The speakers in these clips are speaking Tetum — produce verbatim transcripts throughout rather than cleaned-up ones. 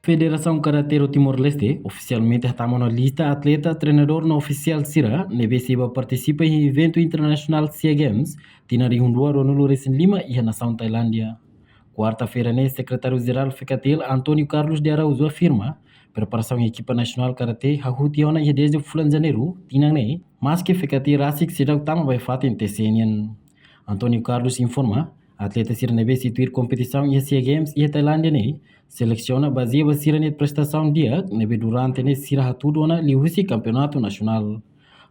Federasaun Karate do Timor-Leste ofisialmente hatama ona lista atleta, treinadór no ofisiál sira ne'ebé sei bá partisipa iha eventu internasionál SEA Games tinan rihun rua ruanulu resin lima iha nasaun Tailándia. Kuarta-feira ne'e, Sekretáriu Jerál FECATIL, António Carlos de Araújo, afirma preparasaun ekipa nasionál karate hahú tiha ona iha dezde fulan Janeiru tinan ne'e, maske FECATIL rasik seidauk tama ba iha fatin T C N nian. António Carlos informa, atleta sira ne'ebé sei tuir kompetisaun iha SEA Games iha Tailándia ne'e selesiona bazeia ba sira-nia prestasaun di'ak ne'ebé durante ne'e sira hatudu ona liuhusi kampeonatu nasionál.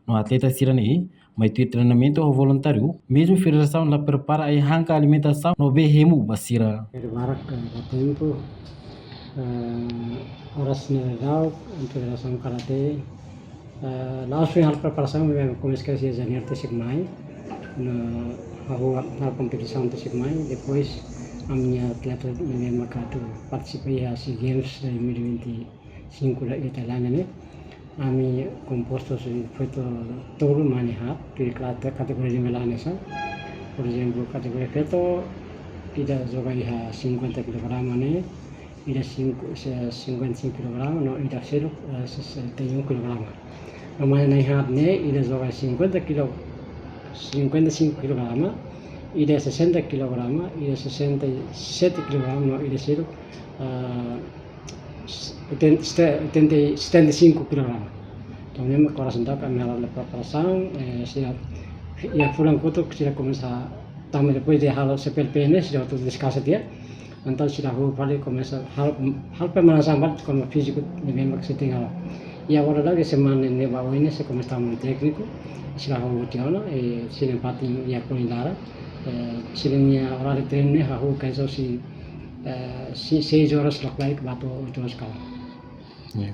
No atleta sira ne'e mai tuir treinamentu ho voluntáriu, mezmu federasaun la prepara ai-han ka alimentasaun no bee hemu ba sira. Ere barak, eh, ba tempu, eh, oras ne'e daudaun, Federasaun Karate, eh, la'ós foin halo preparasaun, ne'e komesa iha Janeiru to'o mai, no hahú halo kompetisaun to'o mai, depois ami-nia atleta ne'ebé maka atu partisipa iha SEA Games dois mil e vinte e cinco iha Tailándia ne'e, ami kompostu husi feto tolu mane haat, tuir kla-, kategoria ne'ebé la hanesan. Por ezemplu, kategoria feto, ida joga iha cinquenta kilograma ne'e, ida cinco, se-, cinquenta e cinco kilograma, no ida seluk, eh, sessenta e um kilograma. No mane na'in-haat ne'e, ida joga cinquenta kilo, cinquenta e cinco kilograma, ida sessenta kilograma, ida sessenta e sete kilograma, no ida seluk, ah, oitenta, setenta, setenta e cinco kilograma. Entaun, ne'e mak oras ne'e daudaun ami halo preparasaun, eh, sira, iha fulan kotuk sira komesa tama depois de halo C P L P ne'e, sira atu deskansa tiha. Entaun sira hahú fali komesa halo, halo pemanasan ba kona-ba fíziku ne'ebé mak sira tenke halo. I agora lagi semana ne'e ba oin ne'e sira komesa tama tékniku, sira hahú tiha ona, eh, sira-nia fatin iha Koin Dara, eh, sira-nia oráriu treinu ne'e hahú kaiso si, eh, si, seis horas lokraik ba to'o oito horas kalan. Ya.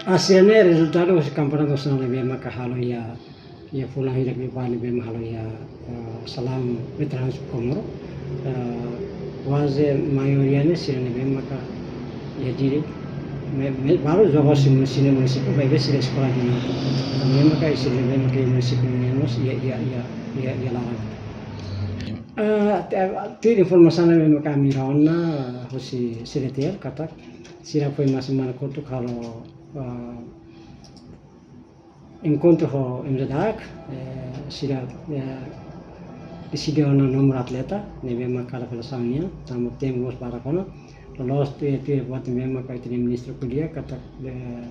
Ah, sira-ne'e rezultadu husi kampeonatu nasionál ne'ebé maka halo iha, iha fulan hirak liubá ne'ebé mak halo iha, eh, Salam Veterans Comoro. Eh, kuaze maioria ne'e sira ne'ebé maka iha Dili. Me, me, balu joga husi mun-, sira-nia munisípiu, maibé sira eskola di nota. Ne'ebé maka sira ne'ebé maka iha munisípiu menus, iha, iha, iha, iha, iha laran. Eh, te-, tuir informasaun ne'ebé maka ami rona husi C D T L, katak sira foin mai semana kotuk halo, ah, enkontru ho M Z A K, eh, sira, eh, deside ona nomor atleta ne'ebé mak kada federasaun nian, tanba tempu mós barak ona. Loloos tuir, tuir buat ne'ebé mak ita-nia ministru ko'alia katak, eh,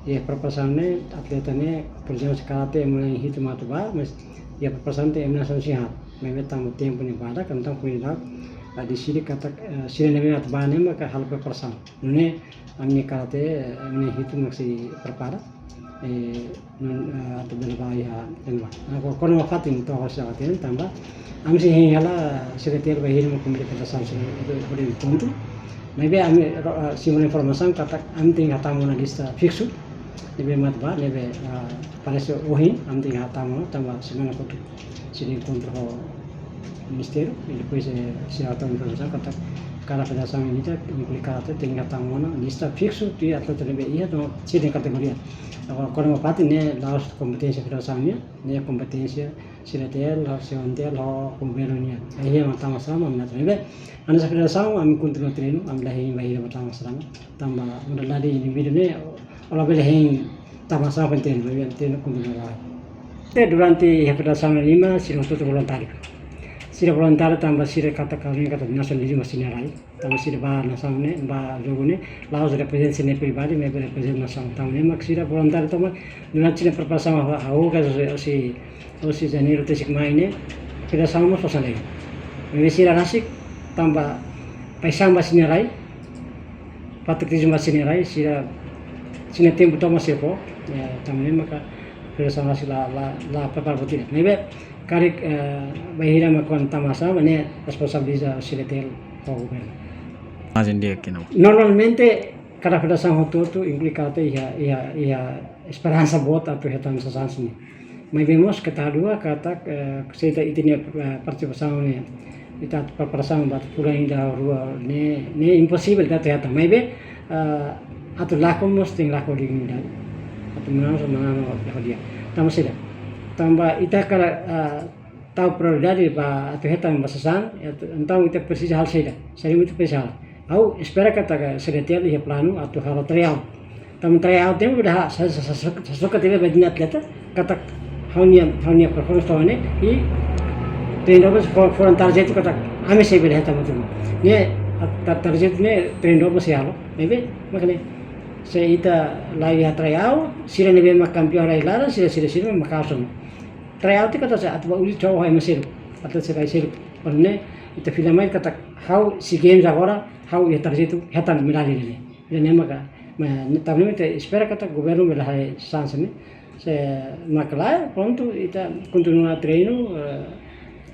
iha preparasaun ne'e, atleta ne'e, por ezemplu, se karate ema na'in hitu mak atu bá, mas iha preparasaun ne'e ema na'in sanulu-resin-haat. Maibé tanba tempu ne'e badak, entaun foin daudaun, ah, deside katak, eh, sira ne'ebé atu bá ne'e maka halo preparasaun. Nune'e ami-nia karate, eh, ami na'in hitu mak sei prepara. Eh, nun, eh, atu bele bá iha ema. Agora, kona-ba fatin to'o oras ne'e daudaun, tanba ami sei hein hela sira tiha bainhira mak komite federasaun sira hodi enkontru. Maibé ami, eh, simu informasaun katak ami tenke hatama ona lista fiksu ne'ebé mak atu bá, ne'ebé, ah, parese ohin, ami tenke hatama ona, tanba semana kotuk sira enkontru ho ministériu, i depois, eh, sira hatama informasaun katak kada federasaun ida, inklui karate, tenke hatama ona lista fiksu tuir atleta ne'ebé iha, no sira-nia kategoria. Agora, kona-ba fatin ne'e la'ós kompeténsia federasaun nian, ne'e kompeténsia C D T L, C O N T L, ho governu nian. Iha ema tama sira-nia, ami na'in-haat. Maibé, hanesan federasaun, ami kontinua treinu, ami la hein bainhira ema tama sira-nia. Tanba, modalidade indivíduu ne'e, ó labele hein tama sira-nia treinu, maibé treinu kontinua. Te durante iha federasaun lima, sira hotu-hotu voluntáriu. Sira voluntáriu tanba sira katak, katak nasionalizmu sira-nia rai. Tanba sira bá nasaun ne'e, bá jogu ne'e, la'ós reprezenta sira-nia pribadi, maibé reprezenta nasaun. Tanba ne'e mak sira voluntáriu tama, durante sira-nia preparasaun hahú, hahú kaiso husi, husi, husi Janeiru to'o mai ne'e, federasaun mós fó saleru. Maibé sira rasik, tanba paixaun ba sira-nia rai, patriotizmu ba sira-nia rai, sira, sira-nia tempu tomak sira fó, ya, tanba ne'e maka federasaun rasik la, la, la prepara buat ida. Maibé, karik, eh, bainhira mak kuandu tama sira-nia, ne'e responsabiliza C D T L ho governu. Mas em dia que não. Normalmente, kada federasaun hotu-hotu, inklui karate, iha, iha, iha esperansa boot atu hetan sasán sira-ne'e. Maibé mós keta haluha katak, eh, se ita, ita-nia, eh, partisipasaun ne'e, ita preparasaun ba fulan ida rua ne'e, ne'e imposivel ita atu hetan. Maibé, eh, atu lakon mós tenke lakon dignidade. Atu manán mós manán ho dignidade. Tanba saida? Tanba ita karik, eh, tau prioridade ba atu hetan ba sasán, entaun ita presiza halo saida? Saida mak ita presiza halo? Ha'u espera katak CDTL iha planu atu halo tryout. Tanba tryout ne'e mak ita haree, sa, sa, sa, sa, sa, sa, katak ita bá dehan atleta, katak ha'u-nia, ha'u-nia performance to'o ne'e, i treinadór fó, fó target katak ami sei bele hetan mutu. Ne'e, a, ta, target ne'e treinadór sei halo. Maibé, mak ne'e, se ita laiha tryout, sira ne'ebé mak kampiaun rai laran, sira, sira, sira mak kason. Tryout katak se atu bá uji coba ho ema seluk, atleta sira seluk. Entaun ne'e, ita fila mai katak ha'u SEA Games agora, ha'u iha target hetan medalla ne'e. Ida-ne'e maka, ma, tanba ne'e ita espera katak governu bele halo sansaun ne'e. Se mak lae, prontu, ita kontinua treinu, eh,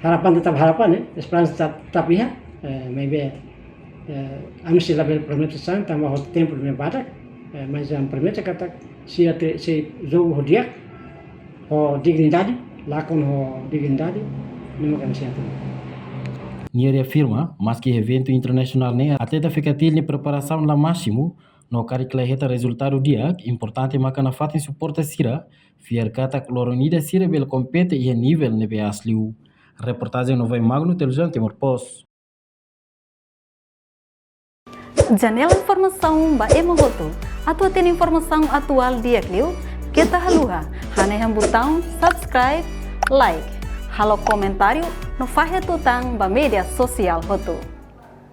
harapan tetap harapan, eh, esperansa tetap, tetap iha, eh, maibé, eh, ami sei la bele promete sasán, tanba ho tempu ne'e badak, eh, mas ami promete katak sira te, sei jogu ho di'ak, ho dignidade, lakon ho dignidade, ne'e mak ami sei atu. Nia reafirma, maski eventu internasionál ne'e, atleta Fekatili nia preparasaun la másimu, no karik la hetan rezultadu di'ak, importante maka nafatin suporta sira, fiar katak loron ida sira bele kompete iha nivel ne'ebé aas liu. Reportajen Novai Magno, Televizaun Timor Post. Janela informasaun ba ema hotu. Atu hatene informasaun atuál di'ak liu, keta haluha hanehan butaun subscribe, like, halo komentáriu no fahe tutan ba média sosiál hotu.